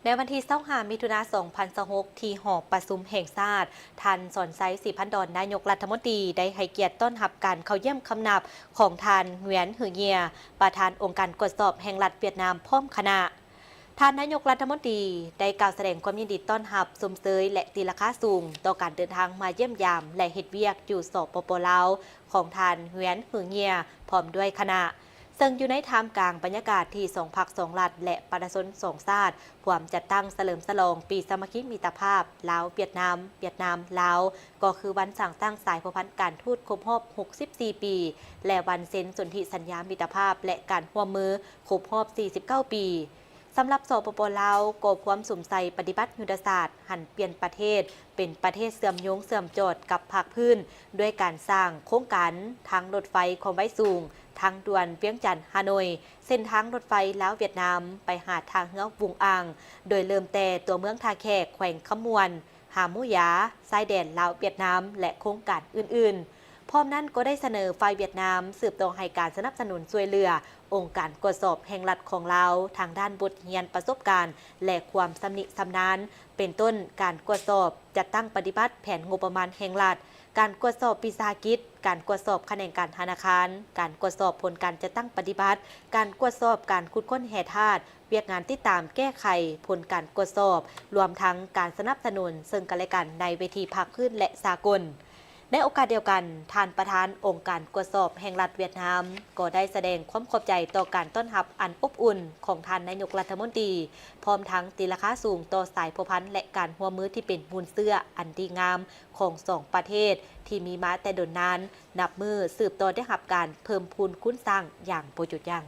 ໃນວັນທີຊາວຫ້າ ມິຖຸນາ ສອງພັນຊາວຫົກ ທີ່ຫໍປະຊຸມແຫ່ງຊາດ, ທ່ານ ສອນໄຊ ສີພັນດອນ ນາຍົກລັດຖະມົນຕີ ໄດ້ໃຫ້ກຽດຕ້ອນຮັບການເຂົ້າຢ້ຽມຄຳນັບຂອງທ່ານ ຫງວຽນ ຫືອເງຍ ປະທານອົງການກວດສອບແຫ່ງລັດຫວຽດນາມ ພ້ອມຄະນະ. ທ່ານນາຍົກລັດຖະມົນຕີ ໄດ້ກ່າວສະແດງຄວາມຍິນດີຕ້ອນຮັບ, ຊົມເຊີຍ ແລະ ຕີລາຄາສູງຕໍ່ການເດີນທາງມາຢ້ຽມຢາມ ແລະ ເຮັດວຽກຢູ່ ສປປ ລາວ ຂອງທ່ານ ຫງວຽນ ຫືອເງຍ ພ້ອມດ້ວຍຄະນະ. ເຊິ່ງຢູ່ໃນທ່າມກາງບັນຍາກາດທີ່ສອງພັກສອງລັດ ແລະ ປະຊາຊົນສອງຊາດ ພວມຈັດຕັ້ງສະເຫຼີມສະຫຼອງປີສາມັກຄີມິດຕະພາບລາວ-ຫວຽດນາມ, ຫວຽດນາມ-ລາວ ກໍຄືວັນສ້າງຕັ້ງສາຍພົວພັນການທູດຄົບຮອບຫົກສິບສີ່ປີ ແລະ ວັນເຊັນສົນທິສັນຍາມິດຕະພາບ ແລະ ການຮ່ວມມືຄົບຮອບສີ່ສິບເກົ້າປີ. ສຳລັບ ສປປ ລາວ ກໍພວມສຸມໃສ່ປະຕິບັດຍຸດທະສາດຫັນປ່ຽນປະເທດ ເປັນປະເທດເຊື່ອມໂຍງເຊື່ອມຈອດກັບພາກພື້ນ ດ້ວຍການສ້າງໂຄງການທາງລົດໄຟຄວາມໄວສູງ ທາງດ່ວນວຽງຈັນ-ຮ່າໂນ້ຍ, ເສັ້ນທາງລົດໄຟລາວ-ຫວຽດນາມ ໄປຫາທ່າເຮືອວຸງອ່າງ, ໂດຍເລີ່ມແຕ່ຕົວເມືອງທ່າແຂກ ແຂວງຄຳມ່ວນ, ຫາໝູຢາ, ຊາຍແດນລາວ-ຫວຽດນາມ ແລະ ໂຄງການອື່ນໆ. ພ້ອມນັ້ນກໍໄດ້ສະເໜີຝ່າຍຫວຽດນາມສືບຕໍ່ໃຫ້ການສະໜັບສະໜູນຊ່ວຍເຫຼືອອົງການກວດສອບແຫ່ງລັດຂອງລາວ ທາງດ້ານບົດຮຽນປະສົບການ ແລະ ຄວາມຊຳນິຊຳນານ, ເປັນຕົ້ນ ການກວດສອບຈັດຕັ້ງປະຕິບັດແຜນງົບປະມານແຫ່ງລັດ, ການກວດສອບວິສາຫະກິດ, ການກວດສອບຂະແໜງການທະນາຄານ, ການກວດສອບຜົນການຈັດຕັ້ງປະຕິບັດ, ການກວດສອບການຂຸດຄົ້ນແຮ່ທາດ, ວຽກງານຕິດຕາມແກ້ໄຂຜົນການກວດສອບ, ລວມທັງການສະໜັບສະໜູນເຊິ່ງກັນແລະກັນໃນເວທີພາກພື້ນ ແລະ ສາກົນ. ໃນໂອກາດດຽວກັນ, ທ່ານປະທານອົງການກວດສອບແຫ່ງລັດຫວຽດນາມ ກໍໄດ້ສະແດງຄວາມຂອບໃຈຕໍ່ການຕ້ອນຮັບອັນອົບອຸ່ນຂອງທ່ານນາຍົກລັດຖະມົນຕີ, ພ້ອມທັງຕີລາຄາສູງຕໍ່ສາຍພົວພັນ ແລະ ການຮ່ວມມືທີ່ເປັນມູນເຊື້ອອັນດີງາມຂອງສອງປະເທດທີ່ມີມາແຕ່ດົນນານ, ນັບມື້ສືບຕໍ່ໄດ້ຮັບການເພີ່ມພູນຄູນສ້າງຢ່າງບໍ່ຢຸດຢັ້ງ.